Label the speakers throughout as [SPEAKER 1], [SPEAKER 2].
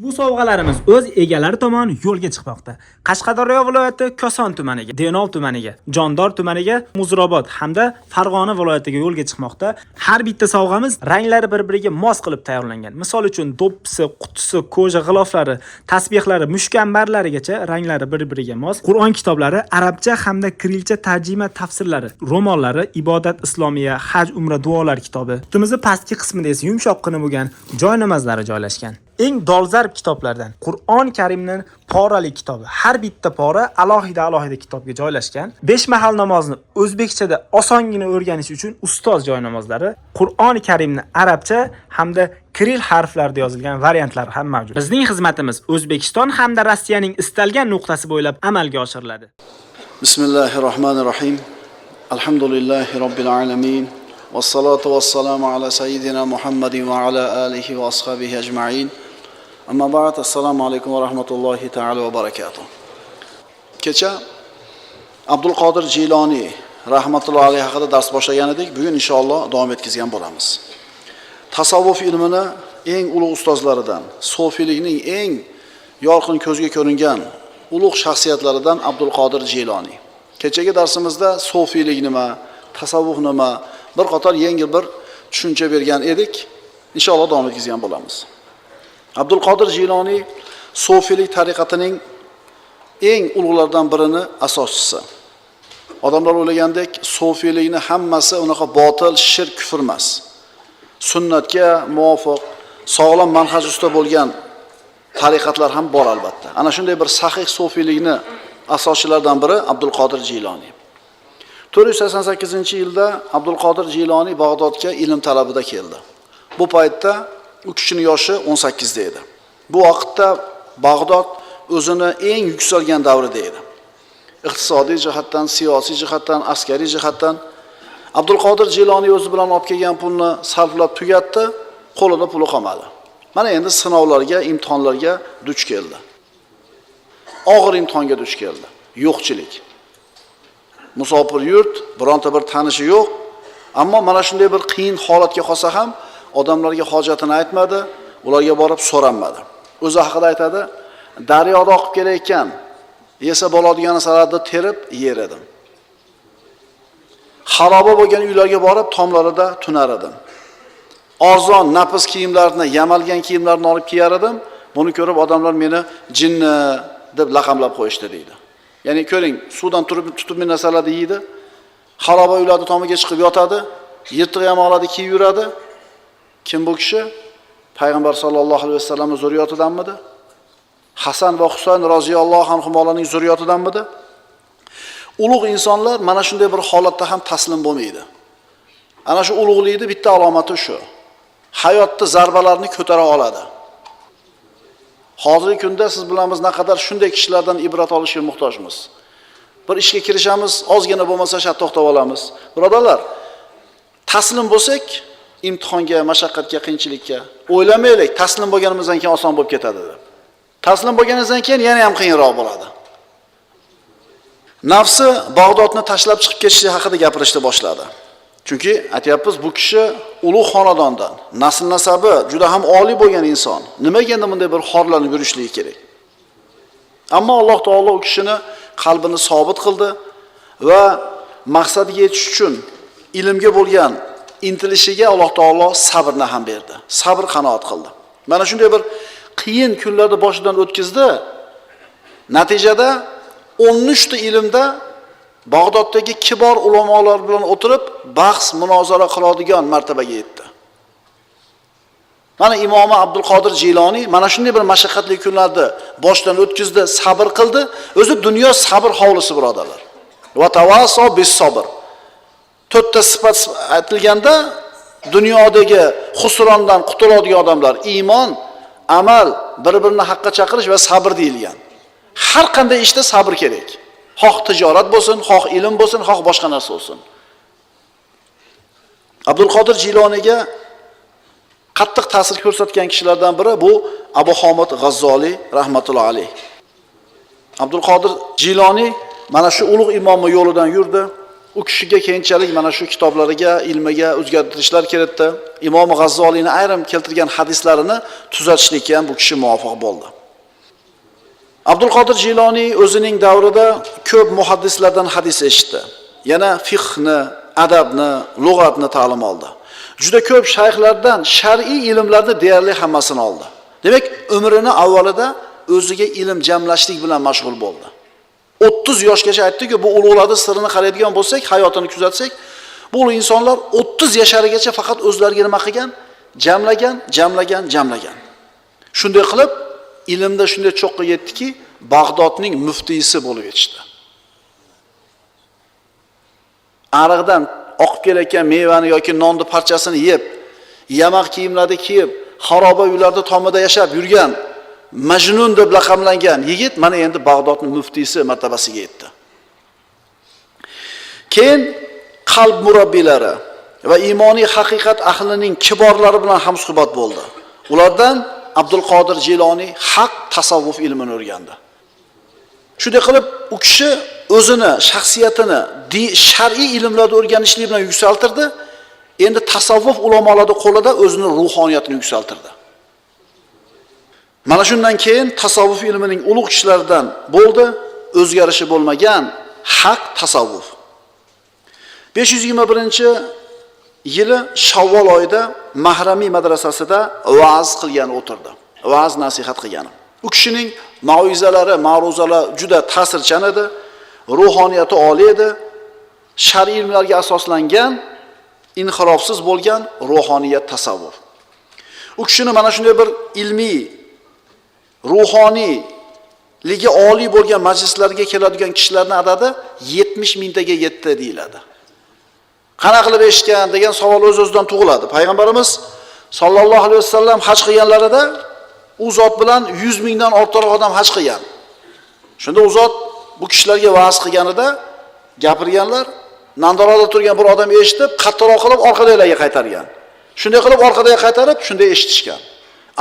[SPEAKER 1] Ushbu sovg'alarimiz o'z egalari tomon yo'lga chiqmoqda. Qashqadaryo viloyati Koson tumaniga, Denov tumaniga, Jondor tumaniga, Muzrobod hamda Farg'ona viloyatiga yo'lga chiqmoqda. Har bitta sovg'amiz ranglari bir-biriga mos qilib tayyorlangan. Misol uchun do'ppisi, qutisi, koja g'iloflari, tasbehlari, mushkambarlarigacha ranglari bir-biriga mos. Qur'on kitoblari, arabcha hamda kirilcha tarjima tafsirlari, ro'mollari, ibodat islomiya, haj, umra duolar kitobi. Qutimizni pastki qismida esa yumshoqqina bo'lgan joy namozlari joylashgan. Eng dolzarb kitoblardan Qur'on Karimning porali kitobi. Har bitta pora alohida-alohida kitobga joylashgan. 5 mahal namozni o'zbekchada osongina o'rganish uchun ustoz joy namozlari, Qur'on Karimni arabcha hamda kiril harflarida yozilgan variantlari ham mavjud. Bizning xizmatimiz O'zbekiston hamda Rossiyaning istalgan nuqtasi bo'ylab amalga oshiriladi.
[SPEAKER 2] بسم الله الرحمن الرحيم. الحمد لله رب العالمين، والصلاة والسلام على سيدنا محمد وعلى آله وأصحابه أجمعين. أما بعد، السلام عليكم ورحمة الله تعالى وبركاته. Kecha Abdul Qodir Jiloniy rahmatullohi alayhi haqida dars boshlagan edik. Bugun inshaalloh davom etkazgan bo'lamiz. Tasavvuf ilmini eng ulug' ustozlaridan, sufiylikning eng yorqin ko'zga ko'ringan ulug' shaxsiyatlaridan Abdul Qodir Jiloniy. Kechagi darsimizda sufiylik nima, tasavvuf nima, bir qator yengil bir tushuncha bergan edik. Inshaalloh davom etkazgan bo'lamiz. Abdul Qodir Jiloniy sufiylik tariqatining eng ulug'lardan birini asoschisi. Odamlar o'ylagandek sufiylikni hammasi unaqa botil, shirk, kufr emas. Sunnatga muvofiq, sog'lom manhaj ustida bo'lgan tariqatlar ham bor albatta. Ana shunday bir sahih sufiylikni asoschilaridan biri Abdul Qodir Jiloniy. 488-yilda Abdul Qodir Jiloniy Bag'dodga ilm talabida keldi. Bu paytda u kishining yoshi 18 da edi. Bu vaqtda Bag'dod o'zini eng yuksalgan davrida edi. Iqtisodiy jihatdan, siyosiy jihatdan, askariy jihatdan Abdul Qodir Jiloniy o'zi bilan olib kelgan pulni sarflab tugatdi, qo'lida puli qolmadi. Mana endi sinovlarga, imtihonlarga duch keldi. Og'ir imtihonga duch keldi. Yo'qchilik. Musofir yurt, bironta bir tanishi yo'q. Ammo mana shunday bir qiyin holatga qolsa ham odamlarga hojatini aytmadi, ularga borib so'ranmadi. O'zi haqida aytadi, daryoda oqib kelayotgan, yesa bo'ladigan narsalarni terib yer edim. Xaroba bo'lgan uylarga borib tomlarida tunar edim. Arzon, nafis kiyimlarni, yamalgan kiyimlarni olib kiyar edim. Buni ko'rib odamlar meni jinni deb laqamlab qo'yishdi deydi. Ya'ni ko'ring, suvdan turib tutib narsalarni yeydi. Xaroba uylarning tomiga chiqib yotadi, yirtiq yamoqlarni kiyib yuradi. Kim bu kishi? Payg'ambar sollallohu alayhi vasallamning zurriyotidanmidi? Hasan va Husayn roziyallohu anhularning zurriyotidanmidi? Ulug' insonlar mana shunday bir holatda ham taslim bo'lmaydi. Ana shu ulug'likning bitta alomati shu. Hayotda zarbalarni ko'tara oladi. Hozirgi kunda siz bilan biz naqadar shunday kishilardan ibrat olishga muhtojmiz. Bir ishga kirishamiz, ozgina bo'lmasa shat to'xtab olamiz. Birodarlar, taslim bo'lsak, imtihonga, mashaqqatga, qiyinchilikka o'ylamaylik, taslim bo'lganimizdan keyin oson bo'lib ketadi deb. Taslim bo'lganingizdan keyin yana ham qiyinroq bo'ladi. Nafsi Bag'dodni tashlab chiqib ketishi haqida gapirishni boshladi. Chunki aytyapmiz, bu kishi ulug' xonadondan, nasl nasabi juda ham oliy bo'lgan inson. Nimaga endi bunday bir xorlanib yurishligi kerak? Ammo Alloh taolo u kishini qalbini sobit qildi va maqsadiga yetish uchun ilmga bo'lgan intilishiga Alloh taolo sabrni ham berdi. Sabr qanoat qildi. Mana shunday bir qiyin kunlarni boshidan o'tkazdi. Natijada 13 ta ilmda Bag'doddagi kibor ulamolar bilan o'tirib bahs, munozara qiladigan martabaga yetdi. Mana Imomi Abdul Qodir Jiloniy mana shunday bir mashaqqatli kunlarni boshdan o'tkazdi, sabr qildi. O'zi dunyo sabr hovlisi, birodarlar. Va tavaso bis sabr. To'rtta sifat aytilganda dunyodagi xusrondan qutuladigan odamlar iymon, amal, bir-birini haqqa chaqirish va sabr deyilgan. Har qanday ishda sabr kerak. Xoh tijorat bo'lsin, xoh ilm bo'lsin, xoh boshqa narsa bo'lsin. Abdul Qodir Jiloniyga qattiq ta'sir ko'rsatgan kishilardan biri bu Abu Hamid G'azzoliy rahmatullohi alayh. Abdul Qodir Jiloniy mana shu ulug' imomning yo'lidan yurdi. U kishiga keyinchalik mana shu kitoblariga, ilmiga o'zgartirishlar kiritdi. Imom G'azzoliyning ayrim keltirgan hadislarini tuzatishlikka ham bu kishi muvaffaq bo'ldi. Abdulqodir Jiloniy o'zining davrida ko'p muhaddislardan hadis eshitdi. Yana fiqhni, adabni, lug'atni ta'lim oldi. Juda ko'p shayxlardan shar'iy ilmlarni deyarli hammasini oldi. Demak, umrini avvalida o'ziga ilm jamlashlik bilan mashg'ul bo'ldi. 30 yoshgacha aytdi-ku, bu ulug'larning sirini qaraydigan bo'lsak, hayotini kuzatsak, bu ulug' insonlar 30 yasharigacha faqat o'zlariga nima qilgan? Jamlagan, jamlagan, jamlagan. Shunday qilib, ilmda shunday cho'qqa yetdiki, Bag'dodning muftiysi bo'lib yetishdi. Ariqdan oqib kelayotgan mevani yoki nonni parchasini yeb, yamoq kiyimlarda kiyib, xaroba uylarda tomida yashab yurgan Majnun deb laqablangan yigit mana endi Bag'dodning muftiysi martabasiga yetdi. Keyin qalb murabbiylari va iymoniy haqiqat ahlining kiborlari bilan hamsuhbat bo'ldi. Ulardan Abdulqodir Jiloniy haq tasavvuf ilmini o'rgandi. Shunday qilib u kishi o'zini shaxsiyatini shar'iy ilmlarda o'rganishlik bilan yuksaltirdi. Endi tasavvuf ulamolari qo'lida o'zini ruhoniyatini yuksaltirdi. Mana shundan keyin tasavvuf ilmining ulug' kishilaridan bo'ldi, o'zgarishi bo'lmagan haq tasavvuf. 521-yili Shavvol oyida Mahramiy madrasasida va'z qilgan o'tirdi. Va'z nasihat qilgani. U kishining mauizalari, ma'ruzalari juda ta'sirchan edi, ruhoniyati oliy edi, shar'iy ilmlarga asoslangan, inhirofsiz bo'lgan ruhoniyat tasavvuf. U kishini mana shunday bir ilmiy, ruhoniyligi oliy bo'lgan majlislarga keladigan kishilarning adadi 70 mingtaga yetdi deyiladi. Qana qilib eshitgan degan savol o'z-o'zidan tug'iladi. Payg'ambarimiz sollallohu alayhi vasallam haj qilganlarida u zot bilan 100 mingdan ortiqroq odam haj qilgan. Shunda u zot bu kishilarga va'z qilganida gapirganlar, nandorada turgan bir odam eshitib, qattiqroq qilib orqadagilarga qaytargan. Shunday qilib orqadaga qaytarib, shunday eshitishgan.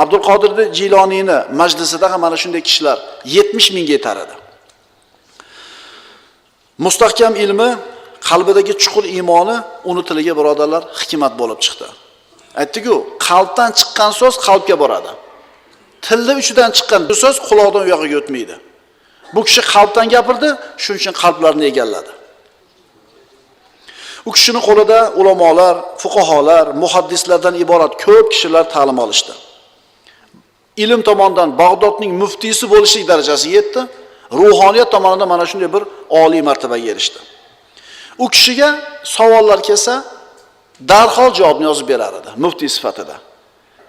[SPEAKER 2] Abdulqodir Jiloniyni majlisida ham mana shunday kishilar 70 mingga yetar edi. Mustahkam ilmi, qalbidagi chuqur iymoni uni tiliga birodarlar hikmat bo'lib chiqdi. Aytdi-ku, qalbdan chiqqan so'z qalbga boradi. Tilni uchidan chiqqan so'z quloqdan u yog'iga o'tmaydi. Bu kishi qalbdan gapirdi, shuning uchun qalblarni egalladi. U kishining qo'lida ulamolar, fuqaholar, muhaddislardan iborat ko'p kishilar ta'lim olishdi. Ilm tomondan Bag'dodning muftiysi bo'lishlik darajasiga yetdi. Ruhoniyat tomonidan mana shunday bir oliy martabaga erishdi. U kishiga savollar kelsa, darhol javobni yozib berar edi, muftiy sifatida.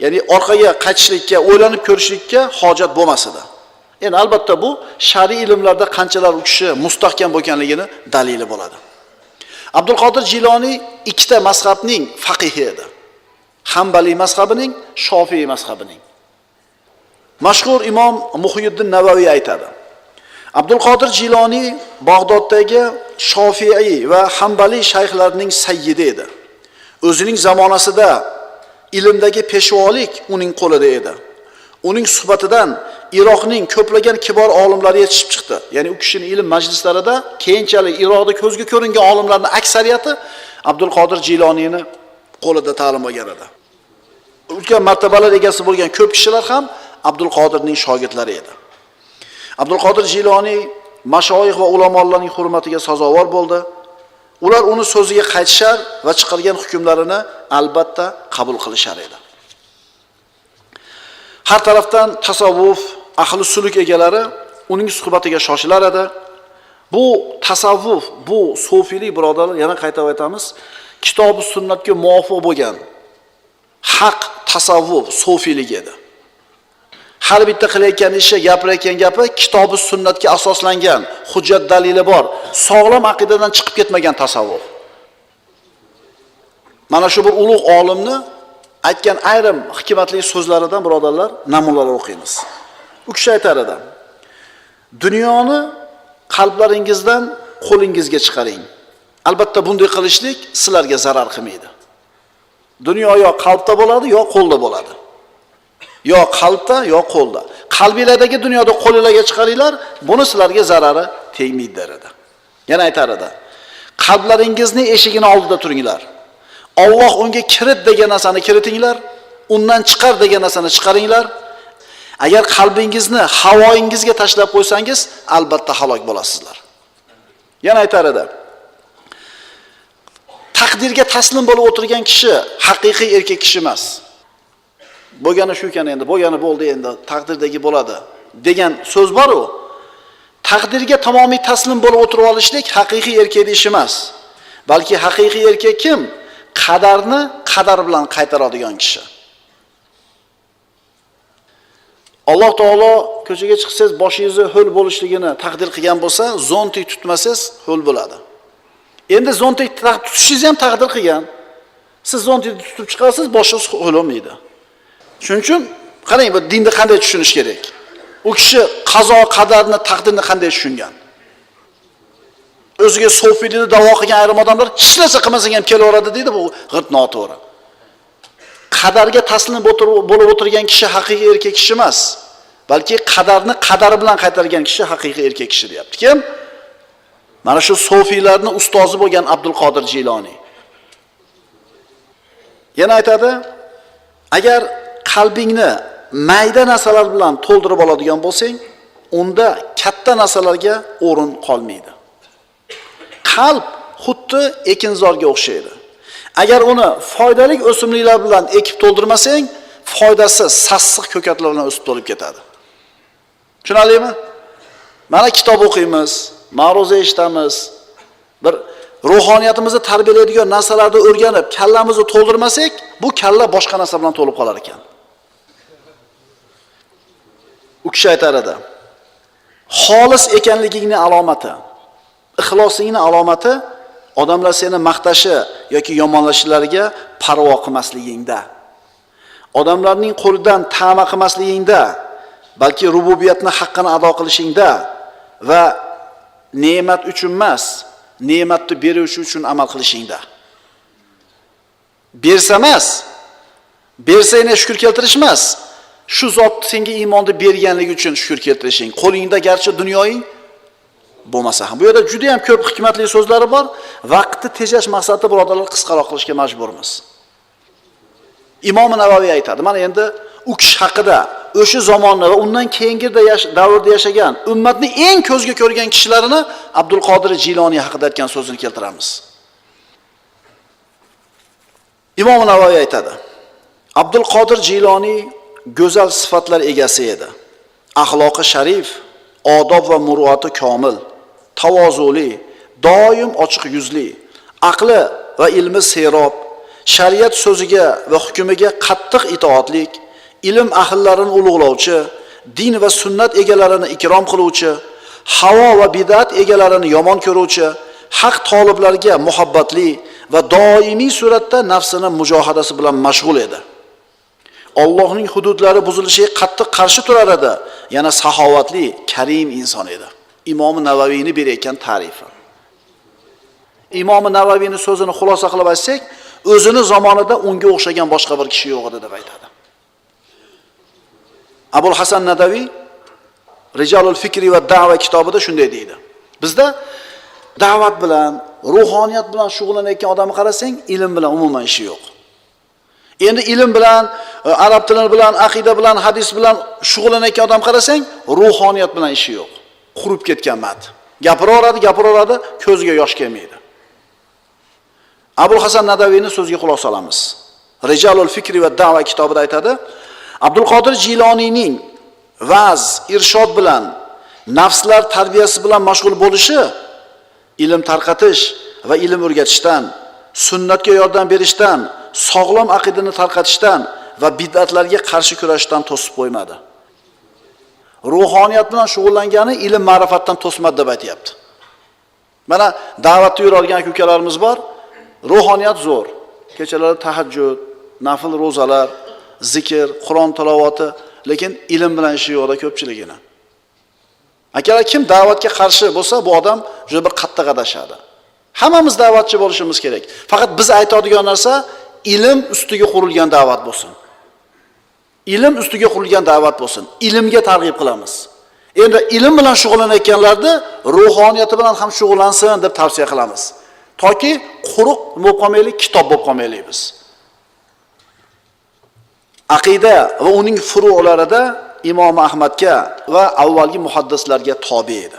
[SPEAKER 2] Ya'ni orqaga qaytishlikka, o'ylanib ko'rishlikka hojat bo'lmas edi. Endi albatta bu shar'iy ilmlarda qanchalar u kishi mustahkam bo'lganligini dalili bo'ladi. Abdulqodir Jiloniy ikkita mazhabning faqihi edi. Hanbali mazhabining, Shofiy mazhabining. Mashhur imom Muhyiddin Navaviy aytadi: Abdulqodir Jiloniy Bag'doddagi Shofiy va Hanbali shayxlarining sayyidi edi. O'zining zamonasida ilmdagi peshvolik uning qo'lida edi. Uning suhbatidan Iroqning ko'plagan kibor olimlari yetishib chiqdi. Ya'ni u kishining ilm majlislarida keyinchalik Iroqda ko'zga ko'ringan olimlarning aksariyati Abdulqodir Jiloniyni qo'lida ta'lim olgan edi. Ulkan martabalar egasi bo'lgan ko'p kishilar ham Abdulqodirning shogirdlari edi. Abdulqodir Jiloniy mashoyix va ulamolarning hurmatiga sazovor bo'ldi. Ular uni so'ziga qaytishar va chiqargan hukmlarini albatta qabul qilishar edi. Har tarafdan tasavvuf, ahli suluk egalari uning suhbatiga shoshilar edi. Bu tasavvuf, bu sufiylik birodarlar, yana qayta aytamiz, kitob-u sunnatga muvofiq bo'lgan haq tasavvuf, sufiylik edi. Har bitta qilayotgan ishi, gapirayotgan gapi kitob-u sunnatga asoslangan, hujjat dalili bor, sog'lom aqidadan chiqib ketmagan tasavvuf. Mana shu bir ulug' olimni aytgan ayrim hikmatli so'zlaridan birodarlar namunalar o'qiymiz. U kishi aytar edi: dunyoni qalblaringizdan qo'lingizga chiqaring. Albatta bunday qilishlik sizlarga zarar qilmaydi. Dunyo yo qalbda bo'ladi, yo qo'lda bo'ladi. Yo qalbda, yo qo'lda. Qalbinglardagi dunyoda qo'lingizga chiqaringlar, buni sizlarga zarari tegmaydi der edi. Yana aytar edi: Qalblaringizni eshigini oldida turinglar. Alloh unga kirit degan narsani kiritinglar, undan chiqar degan narsani chiqaringlar. Agar qalbingizni havoyingizga tashlab qo'ysangiz, albatta halok bo'lasizlar. Yana aytar edi. Taqdirga taslim bo'lib o'tirgan kishi haqiqiy erkak kishi emas. Bo'lgani shu ekan endi, bo'lgani bo'ldi endi, taqdirdagi bo'ladi degan so'z bor-u. Taqdirga tamomiy taslim bo'lib o'tirib olishlik haqiqiy erkakning ishi emas. Balki haqiqiy erkak kim? Qadarni qadar bilan qaytaradigan kishi. Alloh taolo ko'chaga chiqsangiz boshingizni ho'l bo'lishligini taqdir qilgan bo'lsa, zontik tutmasangiz ho'l bo'ladi. Endi zontik tutishingiz ham taqdir qilgan. Siz zontikni tutib chiqarsiz, boshingiz ho'l bo'lmaydi. Shuning uchun qarang, bu dinni qanday tushunish kerak? U kishi qazo, qadarni, taqdirni qanday tushungan? O'ziga sofiylikni da'vo qilgan ayrim odamlar hech narsa qilmasang ham kelaveradi deydi, bu g'irt noto'g'ri. Qadarga taslim bo'lib o'tirgan kishi haqiqiy erkak kishi emas, balki qadarni qadari bilan qaytargan kishi haqiqiy erkak kishi deyapti. Kim? Mana shu sofiylarning ustozi bo'lgan Abdul Qodir Jiloniy. Yana aytadi, agar qalbingni mayda narsalar bilan to'ldirib oladigan bo'lsang, unda katta narsalarga o'rin qolmaydi. Qalb xuddi ekinzorga o'xshaydi. Agar uni foydali o'simliklar bilan ekib to'ldirmasang, foydasi sassiq ko'katlar bilan o'sib to'lib ketadi. Tushunarlimi? Mana kitob o'qiymiz, ma'ruza eshitamiz, bir ruhoniyatimizni tarbiyalaydigan narsalarni o'rganib, kallamizni to'ldirmasak, bu kalla boshqa narsa bilan to'lib qolar ekan. U kishi aytar edi, xolis ekanligingni alomati, ixlosingni alomati odamlar seni maqtashi yoki yomonlashlariga parvo qilmasligingda. Odamlarning qo'lidan ta'ma qilmasligingda, balki rububiyatni haqqini ado qilishingda va ne'mat uchun emas, ne'matni beruvchi uchun amal qilishingda. Bersa emas, bersangna shukr keltirish emas, shu zot senga iymonni berganligi uchun shukr keltirishing. Qo'lingda garchi dunyoing bo'lmasa ham. Bu yerda juda ham ko'p hikmatli so'zlari bor. Vaqtni tejash maqsadida birodarlar qisqaroq qilishga majburmiz. Imom Navaviy aytadi, mana endi u kishi haqida o'sha zamonni va undan keyingi davrda yashagan ummatni eng ko'zga ko'rgan kishilarini Abdul Qodir Jiloniy haqida aytgan so'zini keltiramiz. Imom Navaviy aytadi, Abdul Qodir Jiloniy go'zal sifatlar egasi edi. Axloqi sharif, odob va muruvati komil, tavozuli, doim ochiq yuzli, aqli va ilmi serob, shariat so'ziga va hukmiga qattiq itoatlik, ilm ahllarini ulug'lovchi, din va sunnat egalarini ikrom qiluvchi, havo va bid'at egalarini yomon ko'ruvchi, haq toliblarga muhabbatli va doimiy suratda nafsini mujohadasi bilan mashg'ul edi. Allohning hududlari buzilishiga qattiq qarshi turar edi. Yana saxovatli, karim inson edi. Imom Navaviyni berayotgan ta'rifi. Imom Navaviyning so'zini xulosa qilib aytsak, o'zini zamonida unga o'xshagan boshqa bir kishi yo'q edi deb aytadi. Abul Hasan Nadaviy Rijalul Fikri va Da'va kitobida shunday deydi. Bizda da'vat bilan, ruhoniyat bilan shug'ullanayotgan odamni qarasang, ilm bilan umuman ishi yo'q. Endi ilm bilan, arab tili bilan, aqida bilan, hadis bilan shug'ullanayotgan odam qarasang, ruhoniyat bilan ishi yo'q. Qurib ketgan mat. Gapiraveradi, gapiraveradi, ko'ziga yosh kelmaydi. Abul Hasan Nadaviyning so'ziga xulosa olamiz. Rijalul Fikri va Da'va kitobida aytadi, Abdul Qodir Jiloniyning va'z, irshod bilan, nafslar tarbiyasi bilan mashg'ul bo'lishi ilm tarqatish va ilm o'rgatishdan, sunnatga yordam berishdan, sog'lom aqidani tarqatishdan va bid'atlarga qarshi kurashishdan to'sib qo'ymadi. Ruhoniyat bilan shug'ullangani ilm ma'rifatdan to'smadi deb aytayapti. Mana da'vatda yurgan aka-ukalarimiz bor. Ruhoniyat zo'r. Kechalari tahajjud, nafl ro'zalar, zikr, Qur'on tilovati, lekin ilm bilan ishi yo'qda ko'pchiligini. Akalar, kim da'vatga qarshi bo'lsa, bu odam juda bir qattiq adashadi. Hammamiz da'vatchi bo'lishimiz kerak. Faqat biz aytadigan narsa ilm ustiga qurilgan da'vat bo'lsin. Ilm ustiga qurilgan da'vat bo'lsin. Ilmga targ'ib qilamiz. Endi ilm bilan shug'ullanayotganlarni ruhoniyati bilan ham shug'ullansin deb tavsiya qilamiz. Toki quruq bo'lib qolmaylik, kitob bo'lib qolmaylik biz. Aqida va uning furu'larida Imom Ahmadga va avvalgi muhaddislarga tobe edi.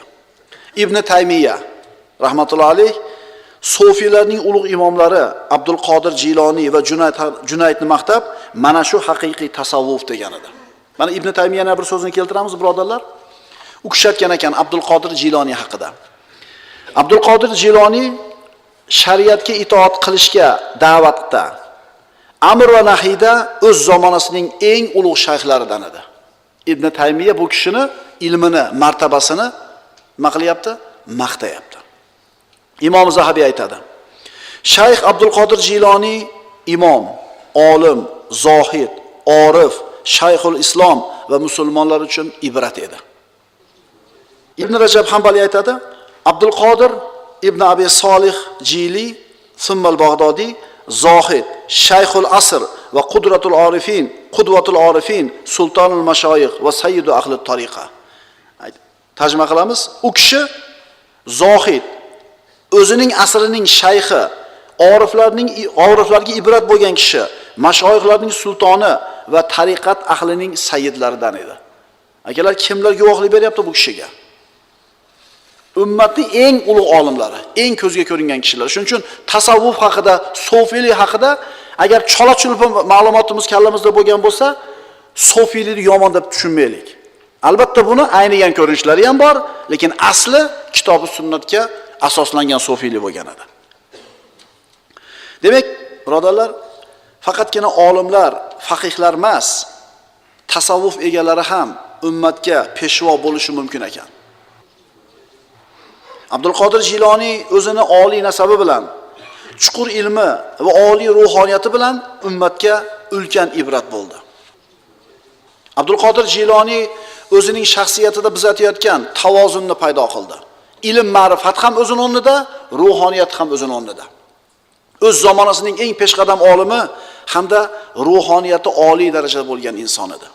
[SPEAKER 2] Ibn Taymiya rahmatullohi alayh sufiylarning ulug' imomlari Abdul Qodir Jiloniy va Junaydni maqtab, mana shu haqiqiy tasavvuf degan edi. Mana Ibn Taymiyaning bir so'zini keltiramiz, birodarlar. U kishi aytgan ekan Abdul Qodir Jiloniy haqida. Abdul Qodir Jiloniy shariatga itoat qilishga da'vatda, amr va nahiyda o'z zamonasining eng ulug' shayxlaridan edi. Ibn Taymiya bu kishini ilmini, martabasini nima qilyapti? Maqtayapti. Imom Zahabiy aytadi: Shayx Abdul Qodir Jiloniy imom, olim, zohid, orif, shayxul islom va musulmonlar uchun ibrat edi. Ibn Rajab Hanbali aytadi: Abdul Qodir ibn Abi Solih Jili thumma al-Bag'dodiy zohid, shayxul asr va qudratul orifin, qudvatul orifin, sultonul mashoyix va sayyidu ahli tariqa. Tarjima qilamiz. U kishi zohid, o'zining asrining shayxi, oriflarga ibrat bo'lgan kishi, mashoyixlarning sultoni va tariqat ahlining sayyidlaridan edi. Akalar, kimlar guvohlik beryapti bu kishiga? Ummatning eng ulug' olimlari, eng ko'zga ko'ringan kishilar. Shuning uchun tasavvuf haqida, sufiylik haqida agar chola-chulpa ma'lumotimiz kallamizda bo'lgan bo'lsa, sufiylikni yomon deb tushunmaylik. Albatta buni aynigan ko'rinishlari ham bor, lekin asli kitobi sunnatga asoslangan sufiylik bo'lgan edi. Demak, birodarlar, faqatgina olimlar, faqihlar emas, tasavvuf egalari ham ummatga peshvo bo'lishi mumkin ekan. Abdul Qodir Jiloniy o'zini oliy nasabi bilan, chuqur ilmi va oliy ruhoniyati bilan ummatga ulkan ibrat bo'ldi. Abdul Qodir Jiloniy o'zining shaxsiyatida biz aytayotgan tavozunni paydo qildi. Ilm ma'rifat ham o'zini o'rnida, ruhoniyat ham o'zini o'rnida. O'z zamonasining eng peshqadam olimi hamda ruhoniyati oliy darajada bo'lgan inson edi.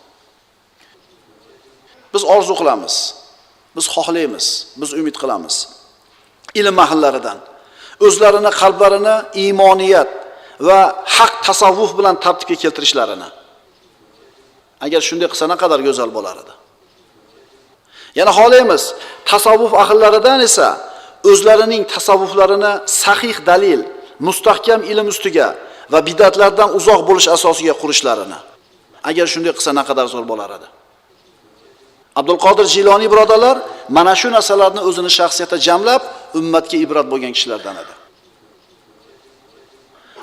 [SPEAKER 2] Biz orzu qilamiz, biz xohlaymiz, biz umid qilamiz. Ilm ahllaridan o'zlarini qalblarini iymoniyat va haq tasavvuf bilan tartibga keltirishlarini. Agar shunday qilsa naqadar go'zal bo'lar edi. Yana xohlaymiz, tasavvuf ahllaridan esa o'zlarining tasavvuflarini sahih dalil, mustahkam ilm ustiga va bidatlardan uzoq bo'lish asosiga qurishlarini. Agar shunday qilsa naqadar zo'r bo'lar edi. Abdul Qodir Jiloniy birodarlar mana shu narsalarni o'zini shaxsiyatida jamlab, ummatga ibrat bo'lgan kishilardan edi.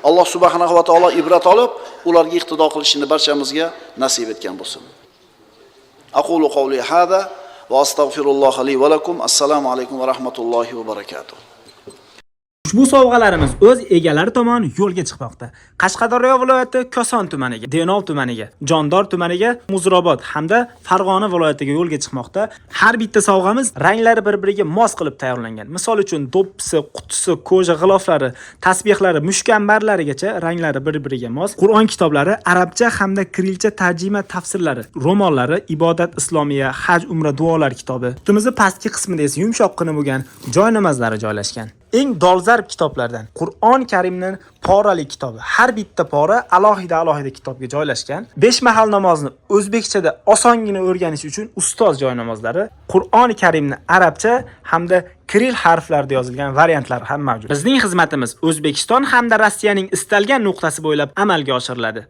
[SPEAKER 2] Alloh subhanahu va taolo ibrat olib, ularga iqtido qilishini barchamizga nasib etgan bo'lsin. Aqulu qawli hada va astagfirulloha li va lakum. Assalomu alaykum va rahmatullohi va barakatuh.
[SPEAKER 1] Ushbu sovg'alarimiz o'z egalari tomon yo'lga chiqmoqda. Qashqadaryo viloyati Koson tumaniga, Denov tumaniga, Jondor tumaniga, Muzrobod hamda Farg'ona viloyatiga yo'lga chiqmoqda. Har bitta sovg'amiz ranglari bir-biriga mos qilib tayyorlangan. Misol uchun do'ppisi, qutisi, koja g'iloflari, tasbehlari, mushkambarlarigacha ranglari bir-biriga mos. Qur'on kitoblari, arabcha hamda kirilcha tarjima tafsirlari, ro'mollari, ibodat islomiya, haj, umra duolar kitobi. Qutimizni pastki qismida esa yumshoqqina bo'lgan joy namozlari joylashgan. Eng dolzarb kitoblardan Qur'on Karimning porali kitobi. Har bitta pora alohida-alohida kitobga joylashgan. 5 mahal namozni o'zbekchada osongina o'rganish uchun ustoz joy namozlari, Qur'on Karimni arabcha hamda kiril harflarida yozilgan variantlari ham mavjud. Bizning xizmatimiz O'zbekiston hamda Rossiyaning istalgan nuqtasi bo'ylab amalga oshiriladi.